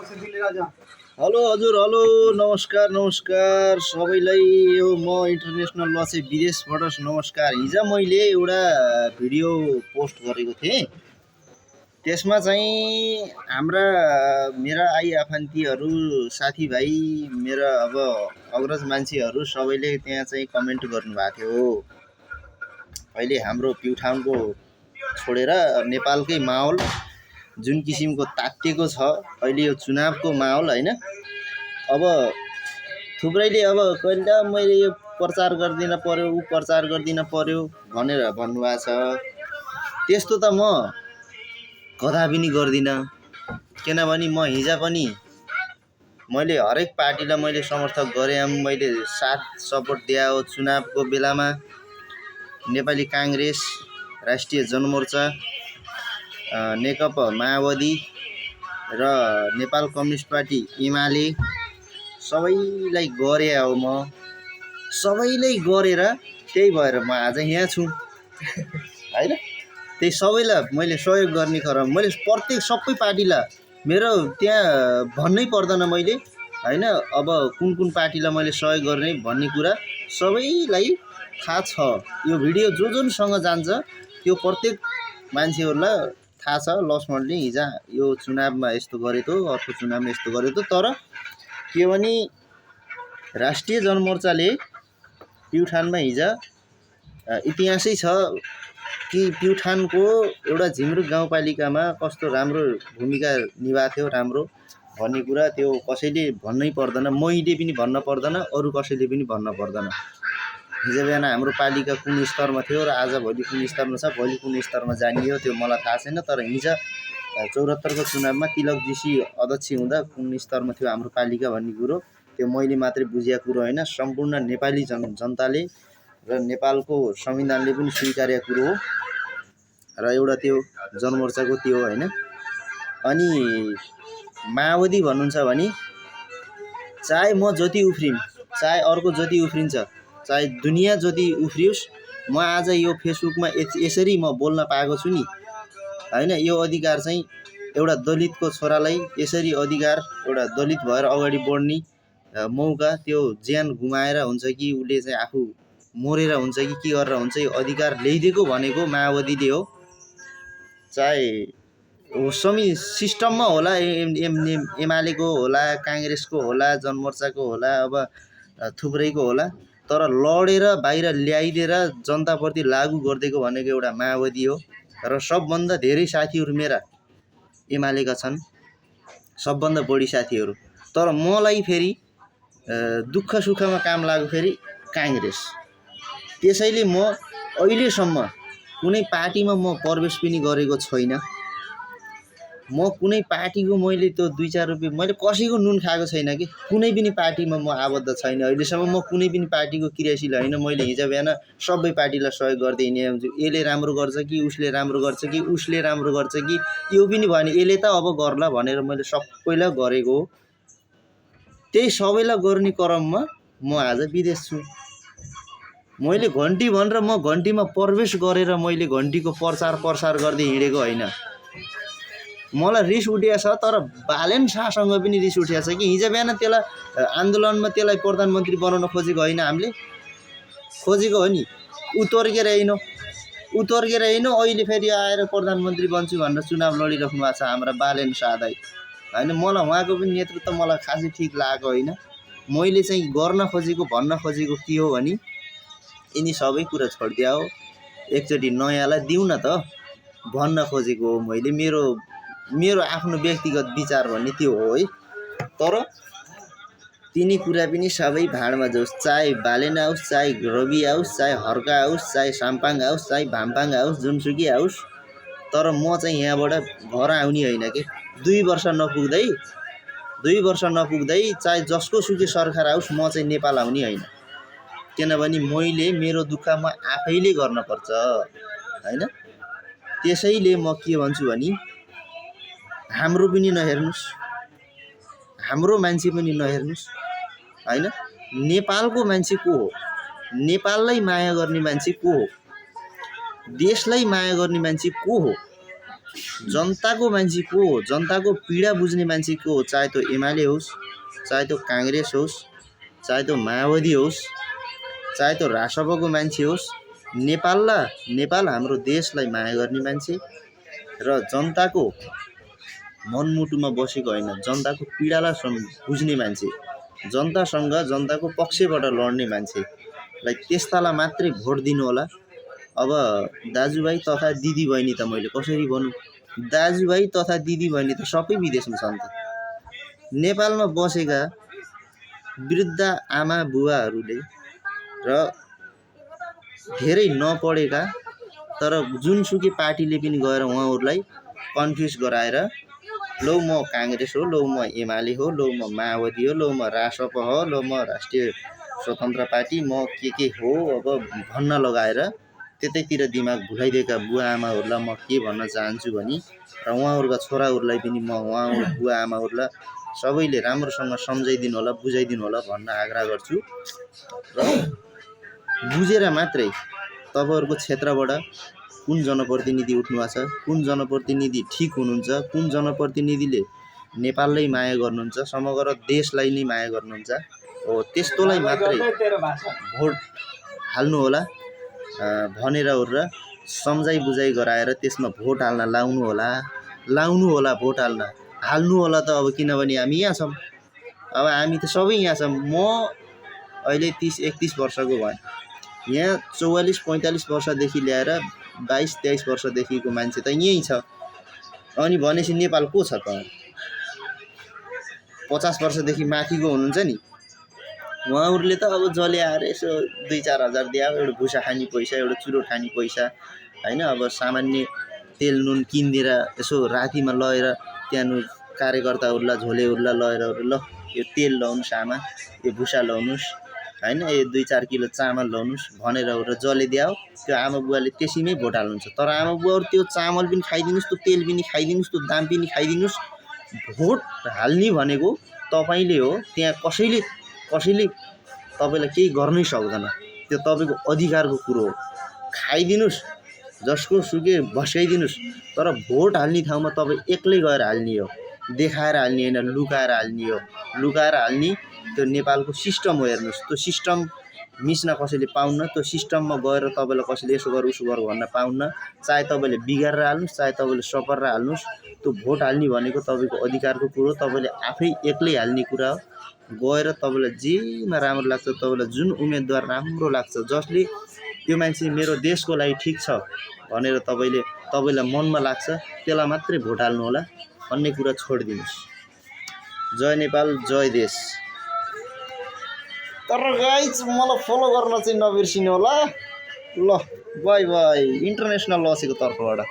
Hello हजुर, hello, नमस्कार नमस्कार सबैलाई। यो म इन्टरनेसनल ल चाहिँ विदेशबाट नमस्कार। हिजो मैले एउटा भिडियो पोस्ट गरेको थिएँ, त्यसमा चाहिँ हाम्रा मेरा आई आफन्तीहरू साथीभाइ मेरा अब अग्रज मान्छेहरू सबैले त्यहाँ चाहिँ कमेन्ट गर्नुभएको थियो। अहिले हाम्रो प्युठानको छोडेर नेपालकै माहौल जुन किसिमको तातिएको छ अहिले यो चुनावको माहौल हैन। अब थुप्रैले अब कहिले मैले यो प्रचार गर्दिन पर्यो उ प्रचार गर्दिन पर्यो भनेर भन्नुभएको छ। त्यस्तो त म कदापि नि गर्दिन, किनभने म हिजो पनि मैले हरेक पार्टीलाई मैले समर्थक गरे, मैले साथ सपोर्ट दिए हो। चुनावको बेलामा नेपाली कांग्रेस, राष्ट्रिय जनमोर्चा, नेकपा माओवादी र नेपाल कम्युनिस्ट पार्टी एमाले सबैलाई गरे हो। म सबैलाई गरेर त्यही भएर म आज यहाँ छु हैन। त्यही सबैलाई मैले सहयोग गर्ने क्रम मैले प्रत्येक सबै पार्टीलाई मेरो त्यहाँ भन्नै पर्दैन मैले हैन। अब कुन कुन पार्टीलाई मैले सहयोग गर्ने भन्ने कुरा सबैलाई थाहा छ। यो भिडियो जोसँग जान्छ त्यो प्रत्येक मान्छेहरूलाई थाहा छ। लक्ष्मणले हिजो यो चुनावमा यस्तो गरेको, अर्को चुनावमा यस्तो गरेको, तर के भने राष्ट्रिय जनमोर्चाले प्युठानमा हिजो इतिहासै छ कि प्युठानको एउटा झिमरुक गाउँपालिकामा कस्तो राम्रो भूमिका निभाएको थियो, राम्रो भन्ने कुरा त्यो कसैले भन्नै पर्दैन। मैले पनि भन्न पर्दैन, अरू कसैले पनि भन्न पर्दैन। हिजो बिहान हाम्रो पालिका कुन स्तरमा थियो र आज भोलि कुन स्तरमा छ, भोलि कुन स्तरमा जानियो त्यो मलाई थाहा छैन। तर हिजो 74 को चुनावमा तिलकजीसी अध्यक्ष हुँदा कुन स्तरमा थियो हाम्रो पालिका भन्ने कुरो त्यो मैले मात्रै बुझेको कुरो होइन, सम्पूर्ण नेपाली जनताले र नेपालको संविधानले पनि स्वीकारेको कुरो हो। र एउटा त्यो जनमोर्चाको त्यो होइन। अनि माओवादी भन्नुहुन्छ भने चाहे म जति उफ्रिम, चाहे अर्को जति उफ्रिन्छ, चाहे दुनियाँ जति उफ्रियोस्, म आज यो फेसबुकमा यसरी म बोल्न पाएको छु नि हैन। यो अधिकार चाहिँ एउटा दलितको छोरालाई यसरी अधिकार एउटा दलित भएर अगाडि बढ्ने मौका त्यो ज्यान गुमाएर हुन्छ कि उसले चाहिँ आफू मरेर हुन्छ कि के गरेर हुन्छ, यो अधिकार ल्याइदिएको भनेको माओवादीले हो। चाहे सिस्टममा होला, एमालेको होला, कांग्रेसको होला, जनमोर्चाको होला, अब थुप्रैको होला, तर लडेर बाहिर ल्याइदिएर जनताप्रति लागू गरिदिएको भनेको एउटा माओवादी हो। र सबभन्दा धेरै साथीहरू मेरा एमालेका छन्, सबभन्दा बढी साथीहरू। तर मलाई फेरि दुःख सुखमा काम लाग्यो फेरि कांग्रेस। त्यसैले म अहिलेसम्म कुनै पार्टीमा म प्रवेश पनि गरेको छैन। म कुनै पार्टीको मैले त्यो 2-4 रुपैयाँ मैले कसैको नुन खाएको छैन कि कुनै पनि पार्टीमा म आबद्ध छैन अहिलेसम्म। म कुनै पनि पार्टीको क्रियाशील होइन। मैले हिजो बिहान सबै पार्टीलाई सहयोग गर्दै हिँडे हुन्छु। यसले राम्रो गर्छ कि उसले राम्रो गर्छ कि उसले राम्रो गर्छ कि यो पनि भने यसले त अब गर्ला भनेर मैले सबैलाई गरेको हो। त्यही सबैलाई गर्ने क्रममा म आज विदेश छु। मैले घन्टी भनेर म घन्टीमा प्रवेश गरेर मैले घन्टीको प्रचार प्रसार गर्दै हिँडेको होइन। मलाई रिस उठेको छ, तर बालेन शाहसँग पनि रिस उठेको छ कि हिजो बिहान त्यसलाई आन्दोलनमा त्यसलाई प्रधानमन्त्री बनाउन खोजेको होइन, हामीले खोजेको हो नि। उतर्केर होइन अहिले फेरि आएर प्रधानमन्त्री बन्छु भनेर चुनाव लडिराख्नु भएको छ हाम्रा बालेन शाह दाइ होइन। मलाई उहाँको पनि नेतृत्व मलाई खासै ठिक लागेको होइन। मैले चाहिँ गर्न खोजेको भन्न खोजेको के हो भने यिनी सबै कुरा छोडिदिया हो, एकचोटि नयाँलाई दिउँ न त भन्न खोजेको हो मैले। मेरो आफ्नो व्यक्तिगत विचार भन्ने त्यो हो है। तर तिनी कुरा पनि सबै भाडमा जाओस्, चाहे बालेन आओस्, चाहे रवि आओस्, चाहे हर्का आओस्, चाहे साम्पाङ आओस्, चाहे भाम्पाङ आओस्, जुनसुकै आओस्, तर म चाहिँ यहाँबाट घर आउने होइन कि 2 वर्ष नपुग्दै चाहे जसको सुकै सरकार आओस् म चाहिँ नेपाल आउने होइन। किनभने मैले मेरो दुःख म आफैले गर्न पर्छ हैन। त्यसैले म के भन्छु भने हाम्रो पनि नहेर्नुस्, हाम्रो मान्छे पनि नहेर्नुस् हैन। नेपालको मान्छे को हो, नेपाललाई माया गर्ने मान्छे को हो, देशलाई माया गर्ने मान्छे को हो, जनताको मान्छे को हो, जनताको पीडा बुझ्ने मान्छे को हो, चाहे त्यो एमाले होस्, चाहे त्यो काङ्ग्रेस होस्, चाहे त्यो माओवादी होस्, चाहे त्यो रासपाको मान्छे होस्, नेपाल हाम्रो देशलाई माया गर्ने मान्छे र जनताको मनमुटुमा बसेको होइन, जनताको पीडालाई बुझ्ने मान्छे, जनतासँग जनताको पक्षबाट लड्ने मान्छेलाई त्यस्तालाई मात्रै भोट दिनु होला। अब दाजुभाइ तथा दिदीबहिनी त मैले कसरी भनौँ, दाजुभाइ तथा दिदीबहिनी त सबै विदेशमा छन् त। नेपालमा बसेका वृद्ध आमा बुवाहरूले र धेरै नपढेका तर जुनसुकै पार्टीले पनि गएर उहाँहरूलाई कन्फ्युज गराएर लौ म काङ्ग्रेस हो, लौ म एमाले हो, लौ म माओवादी हो, लौ म रासपा हो, लौ म राष्ट्रिय स्वतन्त्र पार्टी, म के हो अब भन्न लगाएर त्यतैतिर दिमाग भुलाइदिएका बुवा आमाहरूलाई म के भन्न चाहन्छु भने र उहाँहरूका छोराहरूलाई पनि म उहाँहरू बुवा आमाहरूलाई सबैले राम्रोसँग सम्झाइदिनु होला, बुझाइदिनु होला भन्न आग्रह गर्छु। र बुझेर मात्रै तपाईँहरूको क्षेत्रबाट कुन जनप्रतिनिधि उठ्नु भएको छ, कुन जनप्रतिनिधि ठिक हुनुहुन्छ, कुन जनप्रतिनिधिले नेपाललाई माया गर्नुहुन्छ, समग्र देशलाई नै माया गर्नुहुन्छ हो, त्यस्तोलाई मात्रै भोट हाल्नु होला भनेर सम्झाइ बुझाइ गराएर त्यसमा भोट हाल्न लाउनु होला भोट हाल्नु होला त। अब किनभने हामी यहाँ छौँ, अब हामी त सबै यहाँ छौँ। म अहिले 30-31 वर्षको भएँ, यहाँ 44-45 वर्षदेखि ल्याएर 22-23 वर्षदेखिको मान्छे त यहीँ छ। अनि भनेपछि नेपाल को छ त? 50 वर्षदेखि माथिको हुनुहुन्छ नि, उहाँहरूले त अब जले आएर यसो 2-4 हजार दिए एउटा भुसा खाने पैसा, एउटा चुरोट खाने पैसा होइन। अब सामान्य तेल नुन किनिदिएर यसो रातिमा लगेर त्यहाँ कार्यकर्ताहरूलाई झोलेहरूलाई लगेर ल यो तेल लाउनुहोस् आमा, यो भुसा लाउनुहोस् होइन, यो 2-4 किलो चामल लाउनुहोस् भनेर जसले दियो त्यो आमा बुवाले त्यसैमै भोट हाल्नुहुन्छ। तर आमा बुवाहरू त्यो चामल पनि खाइदिनुहोस्, त्यो तेल पनि खाइदिनुहोस्, त्यो दाम पनि खाइदिनुहोस्, भोट हाल्ने भनेको तपाईँले हो। त्यहाँ कसैले तपाईँलाई केही गर्नै सक्दैन, त्यो तपाईँको अधिकारको कुरो हो। खाइदिनुहोस्, जसको सुके भस्काइदिनुहोस्, तर भोट हाल्ने ठाउँमा तपाईँ एक्लै गएर हाल्ने हो, देखाएर हाल्ने होइन, लुकाएर हाल्ने हो। लुकाएर हाल्ने त्यो नेपालको सिस्टम हो। हेर्नुहोस्, त्यो सिस्टम मिच्न कसैले पाउन्न, त्यो सिस्टममा गएर तपाईँलाई कसैले यसो गर उसो गर भन्न पाउन्न। चाहे तपाईँले बिगारेर हाल्नुहोस्, चाहे तपाईँले सपरेर हाल्नुहोस्, त्यो भोट हाल्ने भनेको तपाईँको अधिकारको कुरो, तपाईँले आफै एक्लै हाल्ने कुरा हो। गएर तपाईँलाई जेमा राम्रो लाग्छ, तपाईँलाई जुन उम्मेदवार राम्रो लाग्छ, जसले यो मान्छे मेरो देशको लागि ठिक छ भनेर तपाईँलाई मनमा लाग्छ, त्यसलाई मात्रै भोट हाल्नु होला, अन्य कुरा छोडिदिनुहोस्। जय नेपाल, जय देश। तर गाइज मलाई फलो गर्न चाहिँ नबिर्सिनु होला। ल बाई बाई, इन्टरनेसनल लसीको तर्फबाट।